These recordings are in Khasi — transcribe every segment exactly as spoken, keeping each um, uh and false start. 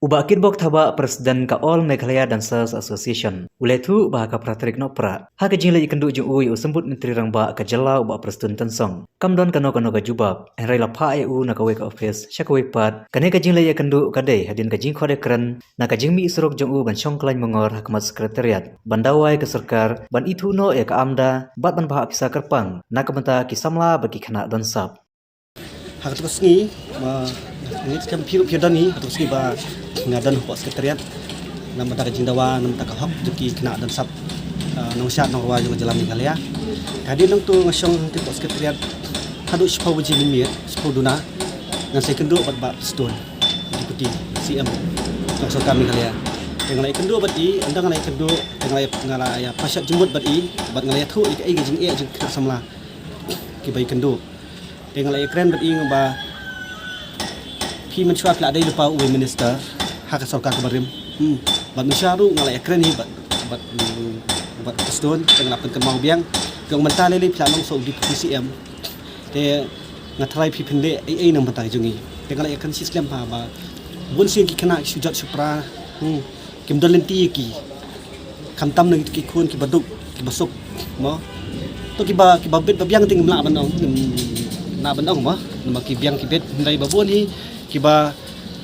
U Bah Kitbok Thabah, President ka All Meghalaya Dancers Association, u la ïathuh ba ha ka phra tarik Nohprah, ha ka jingleit ïakynduh jong u ïa u Symbud Myntri Rangbah ka jylla, u Bah Prestone Tynsong, kam don kano kano ka jubab, hynrei la phah ïa u na kawei ka office sha kawei pat. Kane ka jingleit ïakynduh ka dei hadien ka jingkhot ïakren na ka jingmih surok jong u ban shong khlaiñ mongor ha khmat Secretariat ban dawa ïa ka sorkar ban ithuh noh ïa ka AMDA bad ban bhah pisa kyrpang na ka bynta ki samla bad ki khynnah don sap. Ha kato ka sngi, ma, ngi skhem phi ruh phi don hi, ha kato ka sngi ba nga don hapoh Secretariat na ka bynta ka jingdawa na ka bynta ka hok jong ki khynnah don sap, ah, nongshad nongrwai jong ka jylla Meghalaya. Hadien nangto nga shong hangto hapoh Secretariat haduh shiphew baje mynmiet, shiphew duna, ngan sa ïakynduh bad Bah Prestone, Deputy C M jong ka sorkar Meghalaya. Te nga la ïakynduh bad i, ynda nga la ïakynduh, te nga la ïa, nga la ïa pashat jingmut bad i, bad nga la ïathuh ïa kaei ka jingeh jong ki khynnah samla kiba ïakynduh. Te nga la ïakren bad i, nga ong ba phi mynshuwa phi la dei lypa uwei u minister ha ka sorkar kaba rim. Hmm. Bad mynshuwa ruh nga la ïakren hi bad, bad, mm, bad Prestone, te nga la pynkynmaw biang. Te mynta lei lei phi la long sa u Deputy C M. Te nga tharai phi phin leh ei ei na ka bynta jong ngi. Te nga la ïakren shi slem ha ba bun sien ki khynnah ki shu jot shu pra. Hmm. Kim don lynti ïa ki. Khamtam na ki khun kiba duk, kiba suk, mo. To kiba, kiba bit ba biang te ngim lah ban ong, ngim lah ban ong, mo. Namar ki biang ki bit, hynrei ba bun hi kiba,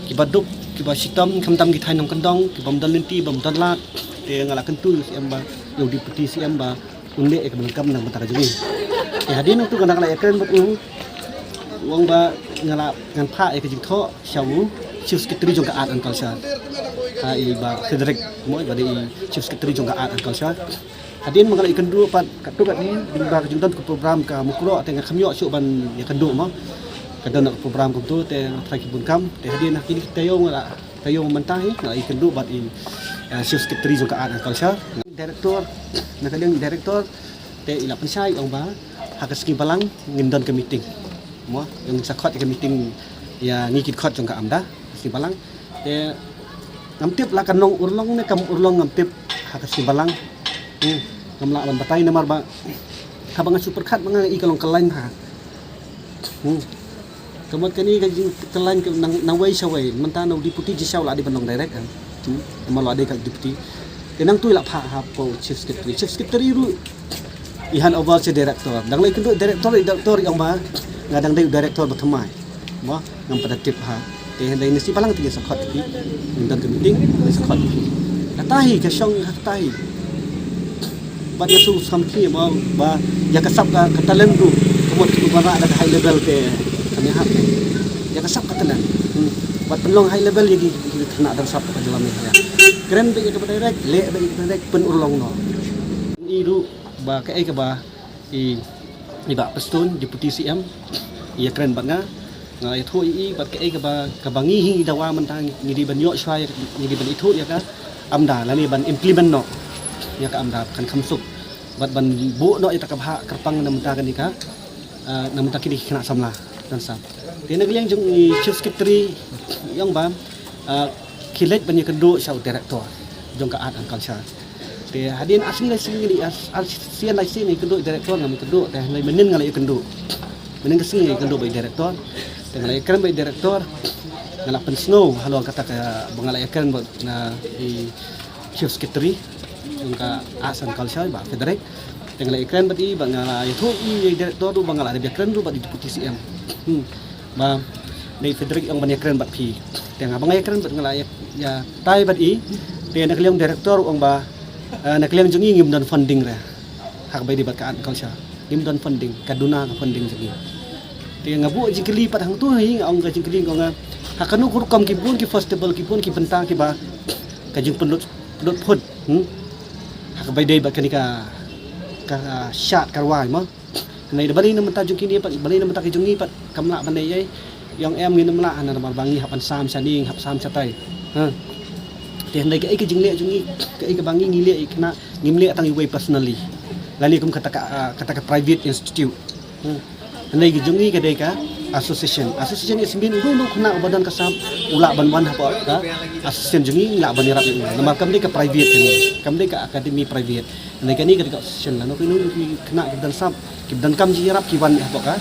kiba duk, kiba shitom, khamtam ki thaiñ nongkyndong, kibym don lynti, bym don lad. Te nga la kyntu ïa u C M ba, ïa u Deputy C M ba un leh ïa kaba donkam na ka bynta ka jong ngi. Te hadien nangto nga la ïakren bad u, u ong ba nga la, ngan phah ïa ka jingthoh sha u Chief Secretary jong ka Art and Culture. Ha, i Bah Frederick, mo, i ba dei i Chief Secretary jong ka Art and Culture. Hadien ma nga la ïakynduh pat katto katne, lyngba ka jingdon ka program ka Mukroh, te nga kham ïoh shuh ban ïakynduh, mo. Ka don ka program kumto, te nga tharai ki bun kam, te hadien ha kine ki taïew nga la, taïew mynta hi, nga la ïakynduh bad i, eh, Chief Secretary jong ka Art and Culture. Director, na ka liang director, te i la pynshai ong ba ha ka sngi Balang ngin don ka meeting. Mo, ngin sa khot ïa ka meeting ïa ngi ki dkhot jong ka AMDA ha ka sngi Balang. Te ngam tip la kan long urlong ne kam urlong, ngam tip ha ka sngi Balang. Hmm, ngam lah ban batai namar ba haba nga shu pyrkhat ma nga i ka long ka line ha. Hmm. Ka mut kane ka jingkhlaiñ ka nang, nang wei sha wei, mynta na u Deputy Jisha u la dei ban long direct, kan. Hmm, namar u la dei ka Deputy. Te nangto i la phah hapoh Chief Secretary. Chief Secretary ruh i hand over sha Director. Dang la ïakynduh Director, Director i ong ba nga dang dei u Director ba thymmai. Mo, ngam pat da tip ha. Te hynrei na sngi Balang te ngin sa khot ïa phi. Ngin don ka meeting, ngin sa khot ïa phi. Kata hi, ka shong ha kata hi. Bad nga shu sam phi mo ba ïa ka sap ka, ka talent ruh, ka mut ka ban rah da ka high level te kam ïahap. Ïa ka sap ka talent. Hmm. Bad pynlong high level ïa ki, ki khynnah don sap ka jylla Meghalaya. Kren beit ïa kaba direct, leh beit ïa kaba direct, pynurlong noh. I ruh ba kaei kaba i, i Bah Prestone, Deputy C M, i ïakren bad nga, nga ïathuh ïa i bad kaei kaba, kaba ngi hi ngi dawa mynta, ngi dei ban ïoh shuwa, ngi dei ban ithuh ïa ka AMDA lane ban implement noh ïa ka AMDA, kan kham suk bad ban buh noh ïa ka bhah kyrpang na bynta kane ka, ah, na bynta kine ki khynnah samla don sap. Te na ka liang jong i Chief Secretary i ong ba, ah, khie leit ban ïakynduh sha u Director jong ka Art and Culture. Te hadien ar sngi lai sngi ngi, ar, ar sien lai sien ngi kynduh Director, ngam kynduh, te hynrei mynnin nga la ïakynduh. Mynnin ka sngi ngi kynduh bad i Director. Te nga la ïakren bad i Director. Nga la pynsngew halor kata kaba nga la ïakren bad, ah, i Chief Secretary jong ka Arts and Culture, Bah Frederick. Te nga la ïakren bad i, ba nga la ïathuh ïa i Director ruh ba nga la dep ïakren ruh bad i Deputy C M. Hmm. Ba dei Frederick i ong ban ïakren bad phi. Te nga ba nga ïakren bad nga la ïa, ïatai bad i. Te na ka liang Director u ong ba, eh, na ka liang jong ngi ngim don funding re. Ha kaba ïadei bad ka Art and Culture. Ngim don funding, ka duna ka funding jong ngi. Te nga buh jingkylli pat hangto hi, nga ong ka jingkylli, nga ong nga, ha kano ka rukom ki bun ki festival, ki bun ki bynta kiba ka jingpynlut, pynlut phut, hmm? Ha kaba ïadei bad kane ka, ka shad ka rwai mo. Hynrei da balei na bynta jong kine pat, balei na bynta ki jong ngi pat kam lah ban leh ei ei. Ïong em ngin ym lah, namar ba ngi hap ban sam shane, ngi hap sam shatai. Ha. Te hynrei kaei ka jingleh jong ngi, kaei kaba ngi ngi leh ïa ki khynnah, ngim leh tang iwei personally. Lane kum kata ka, ah, kata ka private institute. Hmm. Hynrei ka jong ngi ka dei ka association. Association is mean uno uno u khynnah uba don ka sap u lah ban wan hapoh ka association jong ngi, ngi lah ban ïarap ïa u. Namar kam dei ka private kane, kam dei ka academy private. Hynrei kane ka dei ka association, lano kino ki khynnah ki don sap, ki donkam jingïarap ki wan hapoh ka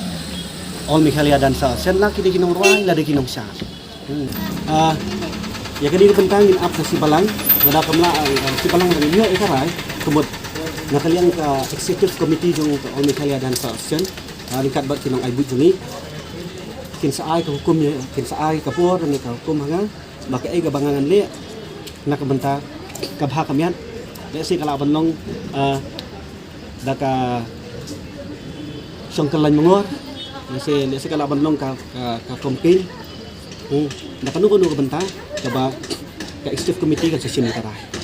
All Meghalaya Dancer. Shen la ki dei ki nongrwai, la dei ki nongshad. Hmm. Ah, Ïa kane ka bynta ngin ap ka shi balang, lada kam lah, eh, shi balang, ngin ïoh ïa ka rai ka mut na ka liang ka executive committee jong ka All Meghalaya Dance Association, ah, ryngkat bad ki nongai buit jong ngi, kin sa ai ka hukum ïa, kin sa ai ka por ne ka hukum ha nga ba kaei kaba nga ngan leh na ka bynta ka bha ka miat. Lehse ka lah ban long, ah, da ka shong kyllain mangor, lehse, lehse ka lah ban long ka, ka, ka campaign. Hmm. Da kano kano ka bynta kaba ka executive committee kan sa shim ïa ka rai.